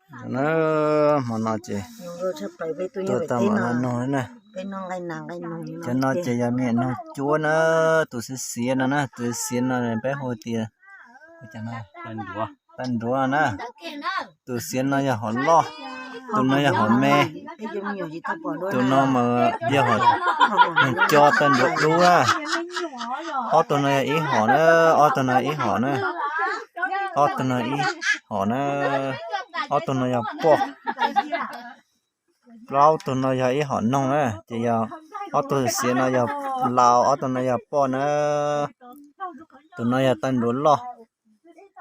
Na, hmo no ces tuaj tau mam no noog na. Cov no ces yog me nyuam noog cuab na, tus xiav xiav no na, tus xiav no peb hu tias tag nruav na. Tus xiav no yog hom loj, tus no yog hom me, tus no mas yog hom noog co tag nruav dub na. Ob tug no yog ib hom na, ob tug no ib hom na, ob tug no ib hom na, ob tug no yog poj. Plaub tug no yog ib hom noog na, ces yog ob tug xiav no yog laus, ob tug no yog poj na. Tus no yog tag nruav loj.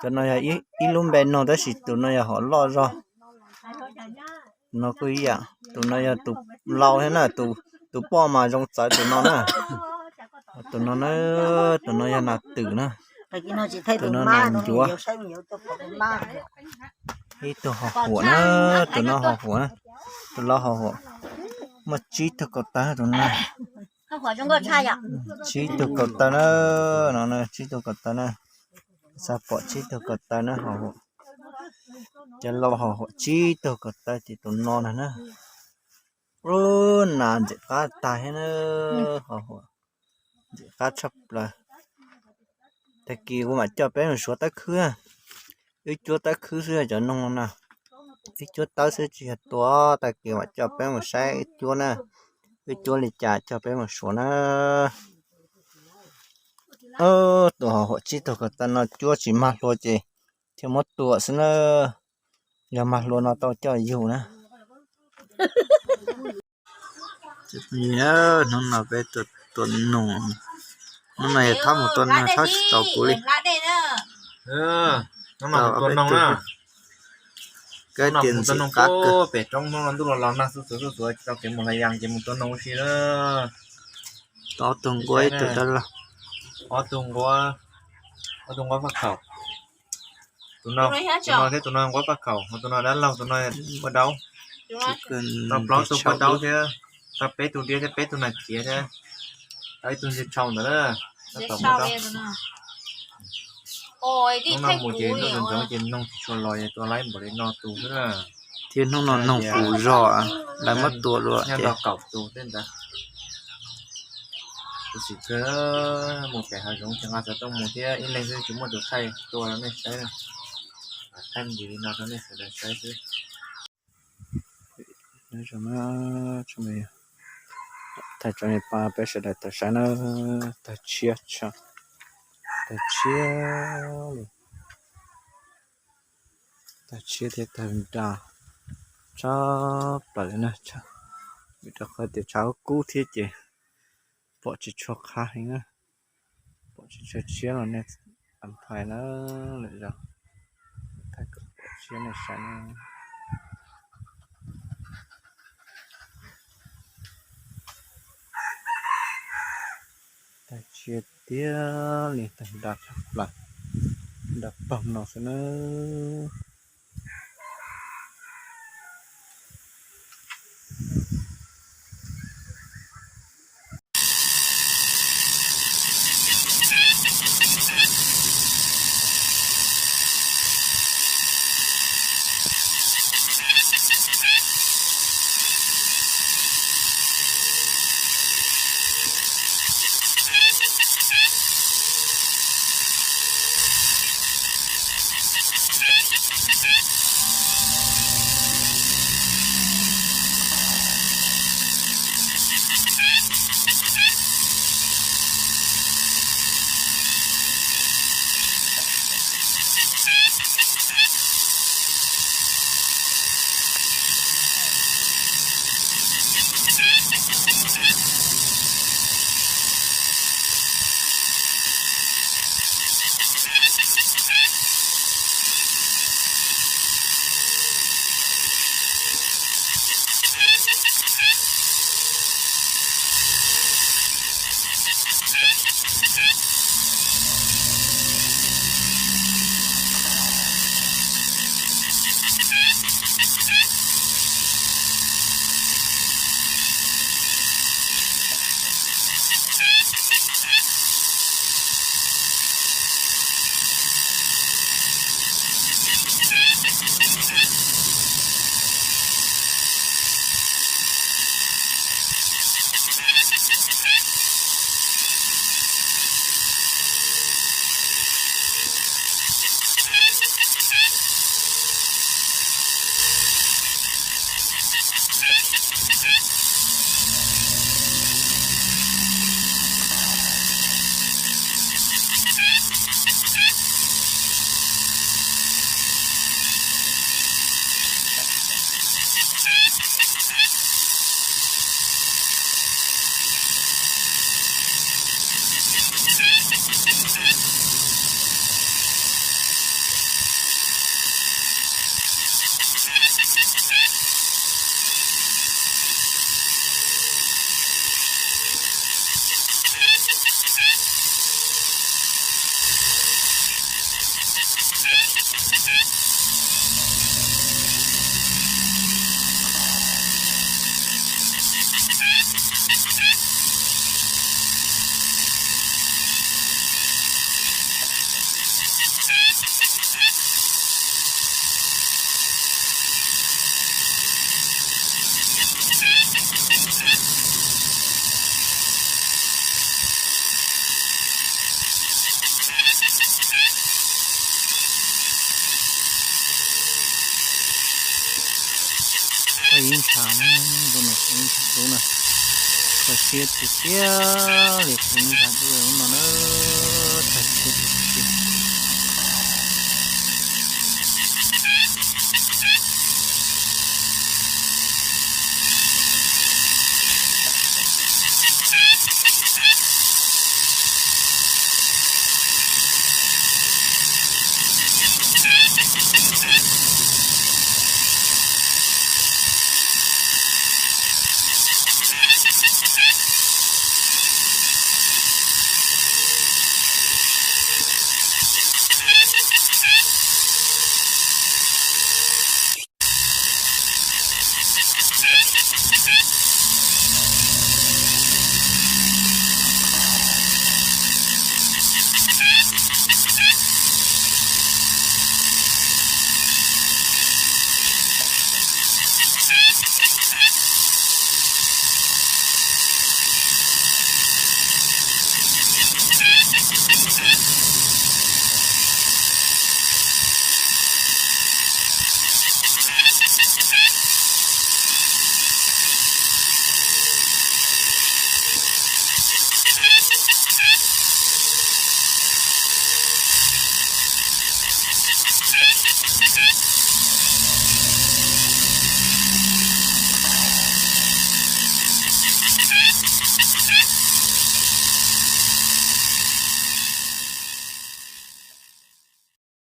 Cov no yog ib lub npe noog tab sis tus no yog hom loj zog. Tus no kuj ib yam, tus no yog tus laus thiab na, tus poj mas zoo txawv tus no na. Tus no na, tus no yog nas twm na, tus no nas ncuav. Ib tug ho huam na, tus no ho huam, tus laus ho huam. Muaj tsib tug kaum tawv tus no. Tsib tug kaum tawv na, no tsib tug kaum tawv na. Xav pom tsib tug kaum tawv na ho huam. Cov laus ho huam tsib tug kaum tawv ces tus no na na. Ub, nas ntxim qab tag thiab na, ho huam, ntxim qab tshaj plaws. Tag kis kuv mam coj peb mus suav tab khwb, wb cuab tab khwb xwb cov noog no na. Wb cuab tawb xwb tsis yog tua, tag kis mam coj peb mus saib wb cuab na, wb cuab li cas coj peb mus suav na. Tus ho huam tsib tug kaum tawv no cuab tsis mag hlua ces thiaj muab tua xwb na, yog mag hlua no tau coj yug na. Hnub no peb tua noog, hnub no yog thab mus tua noog thab tsis tau kuv li. Hnub no tua noog na, kab tias ntxim qab kawg. Pem roob hnub no ntuj los los nag xuj xuav xuj xuav tsis tau kev mus hlais yas ces mus tua noog ua si na. Ob tug nquab ib tug dab laug. Ob tug nquab, ob tug nquab faj khaum. Tus no, tus no thiab tus no nquab faj khaum, ho tus no dab laug, tus no nquab daub. Tau plaub tug nquab daub thiab, tau peb tug diab thiab peb tug nas ciav thiab, tau ib tug ntsia tshau ntawd na. Hnub no mus ces ntuj ntxoov ntxoov ces noog tsis tshua los, tua laib npaum li no tus xwb na. Thiab hnub no noog puv zog, lawv muab tua dua nyob ces rau kaum tus tej ntawd. Tus xwm kawg, mus pem hav zoov ces nqa xov tooj mus thiab, ib leeg xwb tsis muaj tus thaij tua rau nej saib na. Thaij mus li no rau nej sawv daws saib xwb. Thaij tso pa peb sawv daws tau saib na, tag tshiab tshaj, tag tshiab li, tag tshiab thiab tag nra tshaj plaws li na. Vim rau qhov tias tshav kub thiab ces pom tsis tshua qha heev na, pom tsis tshua tshiab los nej anphais na, lwm zaus thaij kom pom tshiab nej saib na. Tag tshiab tiag li, tag nra tshaj plaws, nra pog no xwb na. Peb yeej ntshav na, lub no yeej ntshav dub na. Kho siab tiag tiag li, peb yeej ntshav dub lub no na, tag siab tiag tiag.